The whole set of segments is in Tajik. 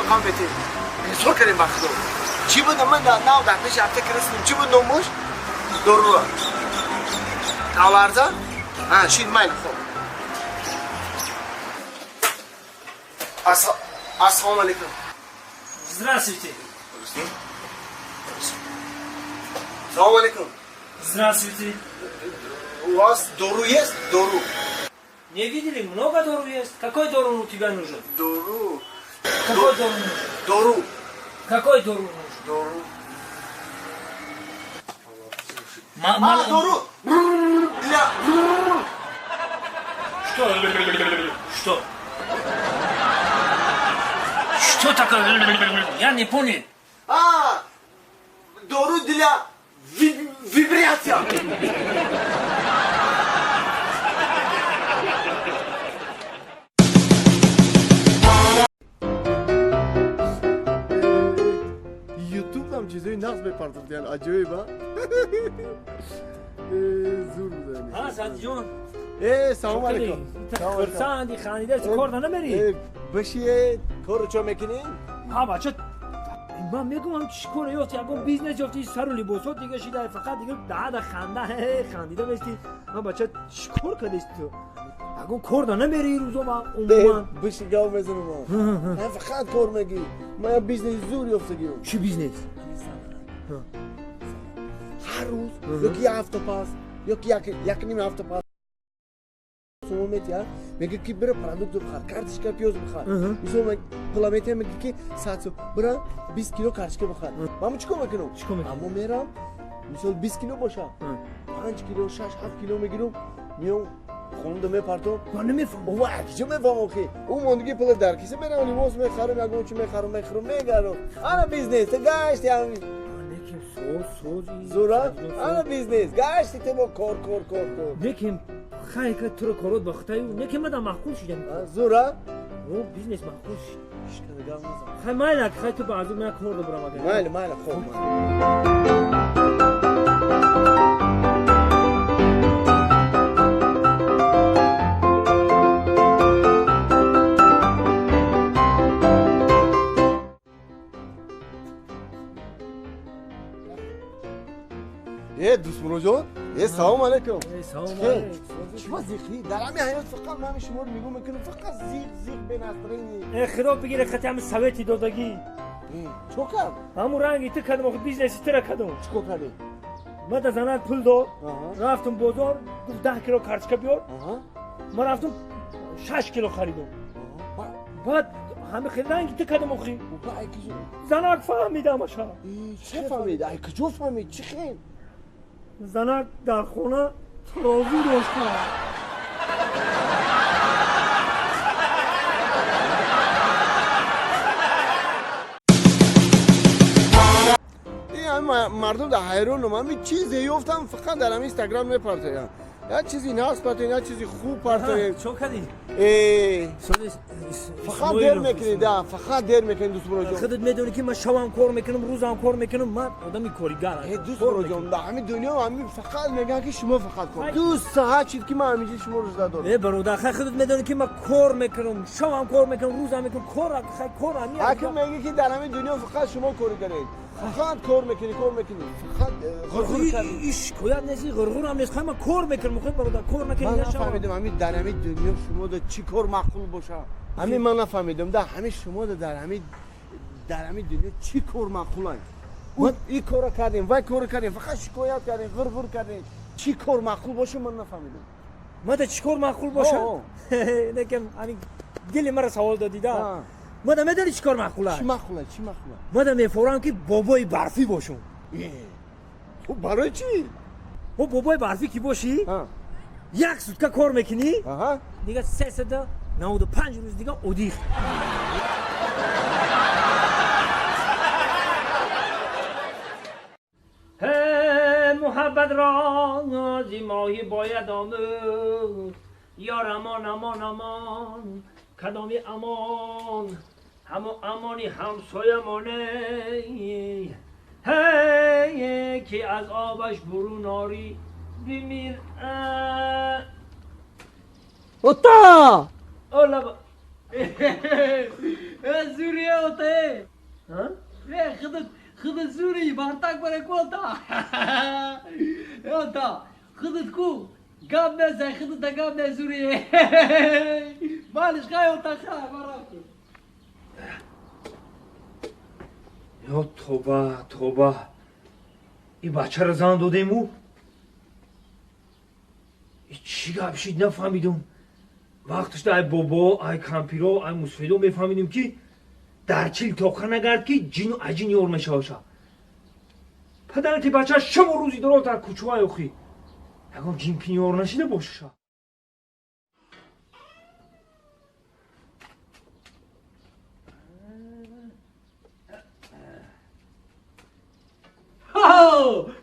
мақом метем. Сур кардем ба худо. Чӣ буд ман нав дар пеши аптека расидем. Чӣ буд номуш? Дорура. Тавларза? А, шид майли хоб. Ассалому алейкум. Здравствуйте. Салом алейкум. Здравствуйте. У вас дору есть? Дору. Не видели? Много дору есть. Какой дору у тебя нужен? Дору. Какой дору нужен? Дору. Какой дору нужен? Дору. А, дору. Для... Что? Что? Что такое? Я не понял. А, дору для вибрация. Ютуб там чизои нағз мепартофт, яъне аҷоиб, а? Зур буда. Ҳа, Садиҷон. Э, салом алейкум. Хурсанди, хандида, чӣ кор намери? Бишие, корро чо мекунӣ? Ҳа, бача, ман мегӯям чӣ кор ёфти, ягон бизнес ёфти, сару либосот дига шида, фақат дига даҳада ханда, хандида мести. Ман бача, чӣ кор кардест ту? Ягон кор да намери рӯзо ма умуман? Биши гав мезанам. Ман фақат кор мегӣ. Ман як бизнеси зур ёфтагиам. Чӣ бизнес? Ҳар рӯз ёки як ҳафта пас, ёки як ним ҳафта пас сомон метиҳад, мегӯяд ки бира продукт бихар, картошка, пиёз бихар. Мисол пула метиҳад, мегӯяд ки 100 сом, бира 20 кило картошка бихар. Ман чӣ кор мекунам? Аммо мерам, мисол 20 кило боша, 5 кило, 6, 7 кило мегирам, меом хонумда мепартом. Ман намефаҳмам. Ова киҷо мефаҳмам охи? Ӯ мондагӣ пула дар киса мерам, либос мехарам, ягон чи мехарам, мехӯрам, мегардам. Ана бизнес, ту гашти ҳами. Лекин соз, соз. Зура? Ана бизнес, гашти ту бо кор, кор, кор, кор. Лекин хай ка туро корот ба хитаю, лекин ман маъқул шудам. Зура? О, бизнес маъқул шуд. Ишкана гап назан. Хай майла, хай ту ба азу ман кор добрам агар. Майли, майли, хоб, майли. Э, дӯстмуроҷон, э, салом алейкум. Салом алейкум. Чӣ зиқӣ? Дар ҳами ҳаёт фақат ман шуморо нигоҳ мекунам, фақат зиқ, зиқ, бенастроение. Э, худо бигире хати ҳами совети додагӣ. Чӣ кард? Ҳамун ранги ту кардам, охи бизнеси тура кардам. Чӣ кор кардӣ? Ман да занак пул дод, рафтам бозор, гуфт 10 кило картошка биёр. Ман рафтам 6 кило харидам. Баъд ҳами хел ранги ту кардам охи. Занак фаҳмид ҳамаша. Чӣ фаҳмид? Ай куҷо фаҳмид? Чӣ хел? Занак дар хона тарозу дошта. Мардум дар ҳайронам, ҳамин чизе ёфтам, фақат дар ҳамин инстаграм мепартоям. Як чизи нағз партоем, як чизи хуб партоем. Чо кардӣ? Фақат дер мекунӣ, да, фақат дер мекунӣ, дӯстмуроҷон. Худат медонӣ ки ман шавам кор мекунам, рӯзам кор мекунам, ман одами коригар. Э, дӯстмуроҷон, дар ҳамин дунё ҳамин фақат мегӯянд ки шумо фақат кор. Ду саат шид ки ман ҳаминҷо шуморо жда дорам. Э, бародар, хай худат медонӣ ки ман кор мекунам, шавам кор мекунам, рӯзам мекунам, кор, хай кор ҳамин. Ҳаким мегӯ ки дар ҳамин дунё фақат шумо коригаред. Фақат кор мекунӣ, кор мекунӣ. Фақат ғурғур кардӣ. Иш шикоят нест, ғурғурам нест. Хай ман кор мекунам, хай бародар, кор накунӣ Ман нашавам. нафаҳмидам ҳамин дар ҳамин дунё шумо да чӣ кор маъқул боша. Ҳамин ман нафаҳмидам, да ҳамин шумо да дар ҳамин дунё чӣ кор маъқуланд? Ин корро кардем, вай корро кардем, фақат шикоят кардем, ғурғур кардем. Чӣ кор маъқул боша ман нафаҳмидам. Ман да чӣ кор маъқул боша? Лекин ҳамин дили маро савол додӣ да. Ман да медонӣ чӣ кор маъқул аст? Чӣ маъқул аст? Чӣ маъқул аст? Ман да мефорам ки бобои барфӣ бошам. Барои чӣ? О, бобои барфӣ ки бошӣ, як сутка кор мекунӣ, дига 395 рӯз дига одиқ. Муҳаббат ро зи моҳӣ бояд омӯхт, ёр амон, амон, амон, кадоми амон, ҳамо амони ҳамсоямоне, ҳей ки аз обаш бурун орӣ бимир. Ота! Ола. Зури ота. Э, худат худат зури, бартак барак ота. Ота, худат ку гап незай, худат гап не зури. Малиш хай ота хай, марафту. Ё тоба, тоба. И бачаро зан додем ӯ? И чӣ гап шид, нафаҳмидум. Вақташда ай бобо, ай кампиро, ай мусфидо мефаҳмидем, ки дар чил тоқа нагард, ки ҷину аҷин ёр мешаваша. Падарати бача шабу рӯзи дород дар кӯчаҳай охи. Ягон ҷинпин ёр нашида бошаша.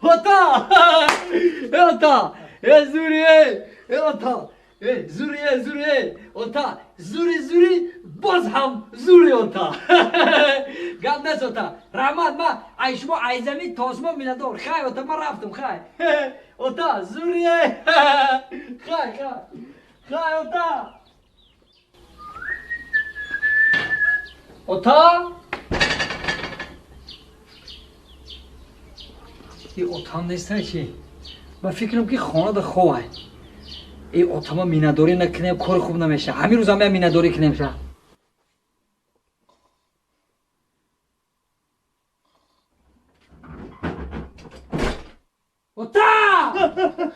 Ота! Ота! Э, зури, э, ота! Э, зури, э, зури, э, ота! Зури, зури, боз ҳам зури, ота! Гап нест, ота! Раҳмат, ма ай шумо ай замин то осмон миннатдор. Хай, ота, ман рафтам, хай. Ота, зури, э! Хай, хай. Хай, ота! Ота? И отам нестай чи? Ман фикрам, ки хонада ховай. И отама миннатдорӣ накунем, кори хуб намеша. Ҳамин рӯзам я миннатдорӣ кунем ша. Ота!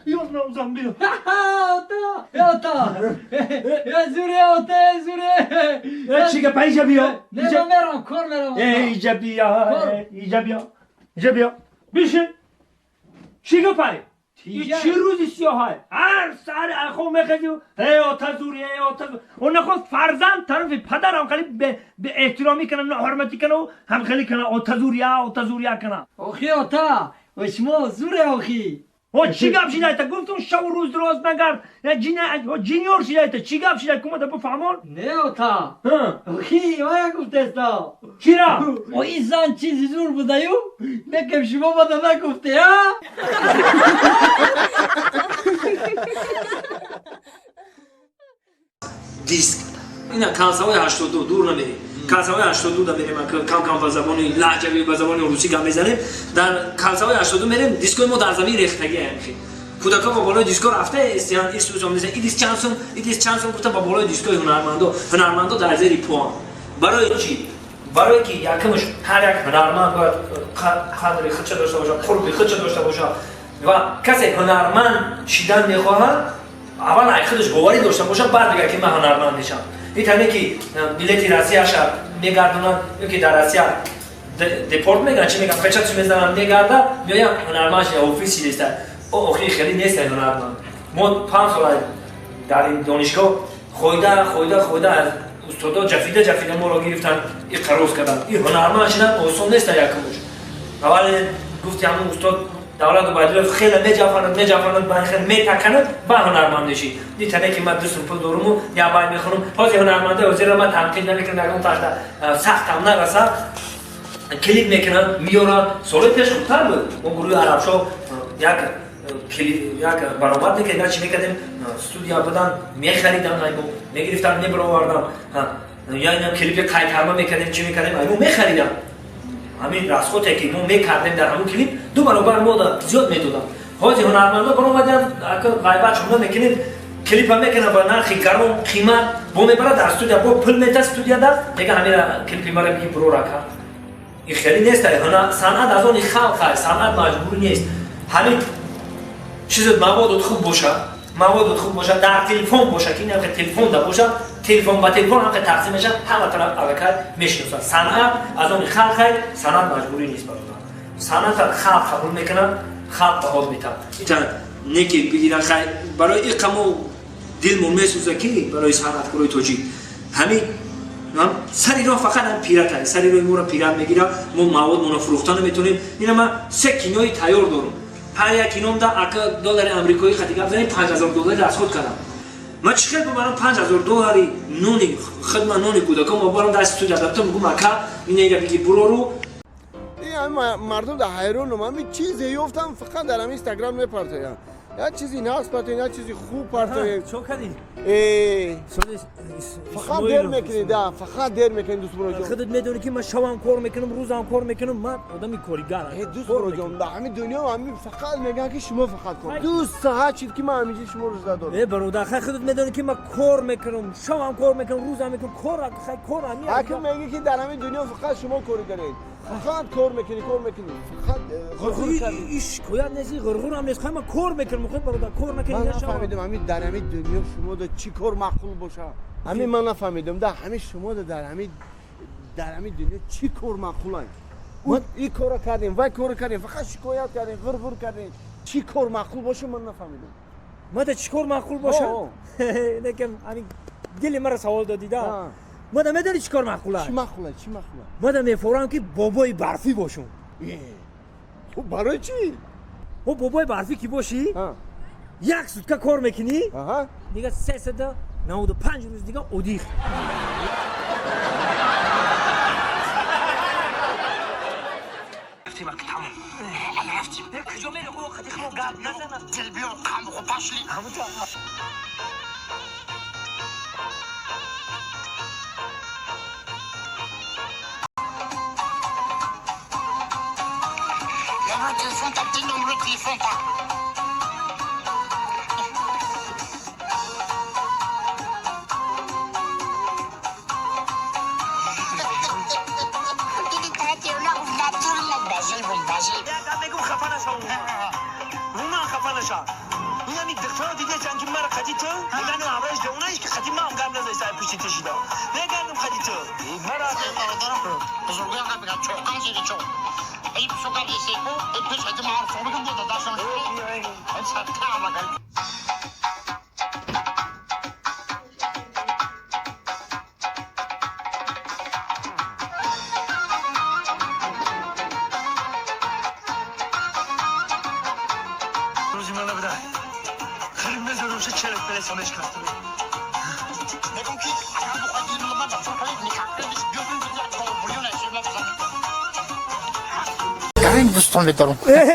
Ёзнам зан биё. Ота! Ота! Э, зури, ота, э, зури! Э, чӣ гап, иҷа биё. Не, ман мерам, кор мерам. Э, иҷа биё, иҷа биё. Иҷа биё. Бишин. Чӣ гапай? И чӣ рӯзи сиёҳай? Ҳар саҳари айхоб мехезӣ, э, ота зури, э, ота зури. Он нахост фарзанд тарафи падарам хеле беэҳтиромӣ кана, ноҳурматӣ кана, ҳам хеле кана, ота зурия, ота зурия кана. Охи, ота, шумо зуре, охи. О, чӣ гап шидайта? Гуфтум, шабу рӯз роз нагард. Ҷинёр шидайта. Чӣ гап шидай? Кумада бифаҳмон? Не, ота. Охи, вая гуфтеста. Чира? О, ин зан чизи зур будаю? Некем шумо бада нагуфте, а? Диск. Ина калсавои 82 дур намерем. Калсавои 82 да мерем, кам кам ба забони лаҳҷави, ба забони русӣ гап мезанем. Дар калсавои 82 мерем, дискои мо дар замин рехтагӣ ҳамхи. Кӯдакҳо ба болои диско рафта истиян, истусом мезан, и диск чанд сум, и диск чанд сум гуфта ба болои дискои ҳунармандо, ҳунармандо дар зери поам. Барои чӣ? Барое ки якумш ҳар як ҳунарманд бояд қадри худша дошта бошад, қурби худша дошта бошад ва касе ҳунарманд шидан мехоҳад, аввал ай худаш боварӣ дошта бошад, баъд бигӯяд, ки ман ҳунарманд мешавам. Итане ки билети Россияша мегардонанд ё ки дар Россия депорт мегӯянд, чӣ мегӯянд, печатш мезананд, мегарда, меоянд, ҳунарманд шуда, офис шидеста. О, охи, хеле нест ҳунарманд. Мо 5 сола дар ин донишгоҳ хойда, хойда, хойда, аз устодо ҷафида, ҷафида моро гирифтанд, и қароз карданд. И ҳунарманд шидан осон нест. Якумуш аввал гуфти ҳамун устод Давлат Убайдуллоев хеле меҷафанад, меҷафанад, хеле метаканад, ба ҳунарманд мешӣ. Дитане ки ман 2 сум пул доруму як бай мехонам. Ҳозир ҳунармандаи ҳозира ман танқид намекунам, ягон ташта сахтам нараса, клип мекунанд, меёранд. Солҳои пеш хубтар буд. Мо гурӯҳи Арабшо як як баромад мекардем, чӣ мекардем, студия будан, мехаридам, аймо мегирифтам, мебаровардам, я ина клипи қайтарма мекардем, чӣ мекардем, аймо мехаридам. Ҳамин расходе ки мо мекардем дар ҳамун клип, ду баробар мо зиёд медодам. Ҳозир ҳунармандо баромаданд, ғайбат шумо мекунем, клипа мекунам ба нархи гарон, қимат, бо мебарад дар студия, бо пул мета студияда, мега ҳамина клипи мара биги бурора кард. Ин хеле нест. Санъат аз они халқ аст, санъат маҷбур нест. Ҳамин чизот, маводот хуб боша, маводот хуб боша, дар телефон боша, ки ин телефон да боша, телефон ба телефон ҳамқа тақсим мешавад, ҳама тараф аллакай мешиносад. Санъат аз они халқ аст, санъат маҷбурӣ нест, бародар. Санъата халқ қабул мекунад, халқ баҳод метавад. Ита неки бигиран, хай, барои иқамо дилмон месӯза, ки барои санъаткорои тоҷик ҳамин сари роҳ фақат ҳам пират аст. Сари роҳи моро пират мегирад, мо маводмонро фурӯхта наметавонем. Ина ман се кинои тайёр дорам. Ҳар як киномда, ака, доллари амрикоӣ хати гап занем, 5000 доллари расход кардам. Ман чӣ хел бубарам 5000 доллари нони худма, нони кӯдакон бубарам даст студия дафта, мегум, ака, ина ира биги, бурору. Мардум дар ҳайронум, ҳамин чизе ёфтам, фақат дар ҳамин Инстаграм мепартоям. як чизи нағз партоем, як чизи хуб партоем. Чо кардӣ? Фақат дер мекунӣ, да, фақат дер мекунӣ, дӯст Муроҷон. Худат медонӣ ки ман шавам кор мекунам, рӯзам кор мекунам, ман одами коригар. Дӯст Муроҷон, дар ҳамин дунё ҳамин фақат мегӯянд ки шумо фақат кор. 2 соат шид ки ман ҳаминҷо шуморо зада дорам. Бародар, хай худат медонӣ ки ман кор мекунам, шавам кор мекунам, рӯзам мекунам, кор, хай кор ҳамин. Ҳаким мегӯ ки дар ҳамин дунё фақат шумо коригаред. Фақат кор мекунӣ, кор мекунӣ. Фақат ғурғур кардӣ. Иш шикоят нест, ғурғурам нест. Хай ман кор мекунам, хай бародар, кор накунӣ ман нашавам. Нафаҳмидам ҳамин дар ҳамин дунё шумо да чӣ кор маъқул бошад. Ҳамин ман нафаҳмидам, да ҳамин шумо да дар ҳамин дунё чӣ кор маъқул аст. Ин корро кардем, вай корро кардем, фақат шикоят кардем, ғурғур кардем. Чӣ кор маъқул бошад ман нафаҳмидам. Ман да чӣ кор маъқул бошад? Лекин ҳамин дили маро савол додӣ, да. Ман да медонӣ чӣ кор маъқул аст? Чӣ маъқул аст? Чӣ маъқул аст? Ман да мефорам ки бобои барфӣ бошам. Барои чӣ? О бобои барфӣ ки бошӣ, як сутка кор мекунӣ, дига 395 рӯз дига одих.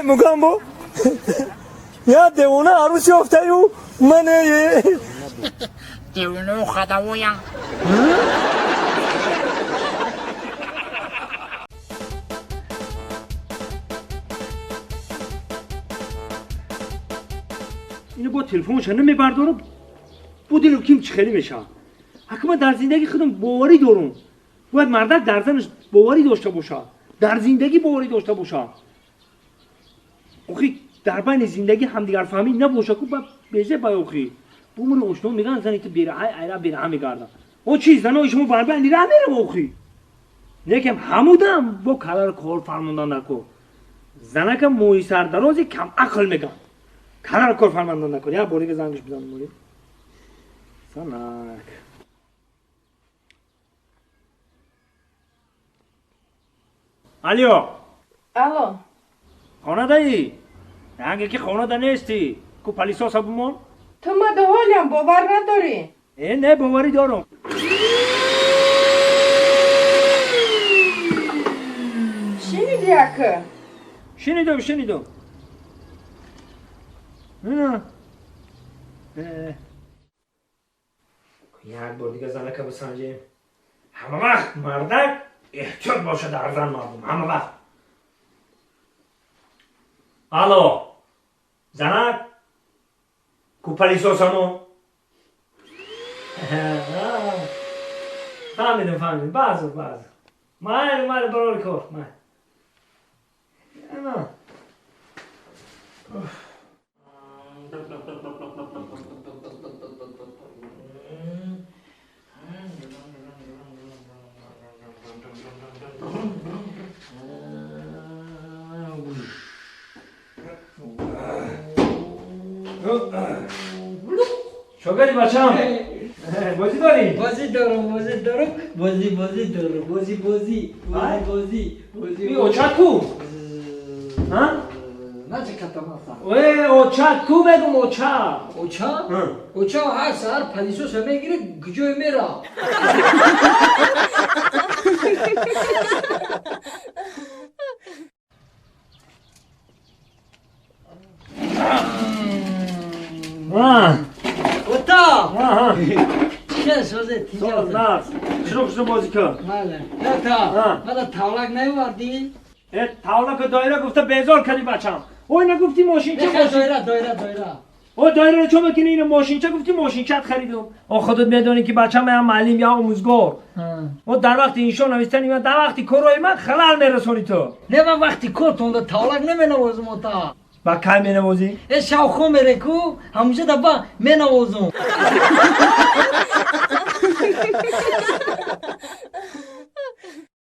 Мугамбо, я девона арӯс ёфтаю ман девонао хадавоям. Ино бо телефонша намебардорам, бо дилу ким чӣ хеле мешавад. Ҳаки ман дар зиндагии худам боварӣ дорам. Бояд мардак дар занаш боварӣ дошта бошад, дар зиндагӣ боварӣ дошта бошад. Охи дар байни зиндагӣ ҳамдигарфаҳмӣ набошад ку ба безе бай охи. Бумри ошно мегӯянд зани ту бераҳай айра бераҳа мегардад. О чи занои шумо бар байни раҳ мерава охи. Лекин ҳамудам бо каларо кор фармондан накун. Занака мӯи сардарози кам ақл мегӯянд. Каларо кор фармондан накун. Як борига зангиш бизан моли. Занак. Алло. Алло. Хонадаӣ? Ранге ки хонада нестӣ. Ку палисоса бумон? Ту ма до ҳолям бовар надорӣ? Не, боварӣ дорам. Шинидӣ ака? Шинидам, шинидам. Як бор дига занака бисанҷем. Ҳама вақт мардак эҳтиёт бошад дар зан мардум, ҳама вақт. Алло, занак, ку палисосамо? Фаҳмидам, фаҳмидам, баъзо, баъзо. Майли, майли, барори кор, майли. Чокари бачам, бозӣ дорӣ? Бозӣ дорам, бозӣ дорам, бозӣ, бозӣ дорам, бозӣ, бозӣ, бозӣ, бозӣ, бозӣ. И очат ку? А? Наче катамаса. Э, очат ку мегум, очат. Очат? Очат ҳар саҳар палисоса мегирад, куҷое мера? Чӣ созе Соз нас. Шуруъ шуд бозӣ кун. Бале. Ата, мана тавлак наёвардӣ? Э, тавлаку доира гуфта безор кардӣ бачам. Ой, нагуфтӣ мошинча мошин. Доира, доира, доира. О, доираро чо мекунӣ? Ина мошинча гуфтӣ, мошинчат харидум. О, худат медонӣ ки бачам ям муаллим, я омӯзгор. О, дар вақти иншо навиштани ман, дар вақти корҳои ман халал мерасонӣ ту. Не, ман вақти кортонда тавлак наменавозам, ота. Ба кай менавозӣ? Э, шавхо мере ку, ҳамуҷа даба менавозум.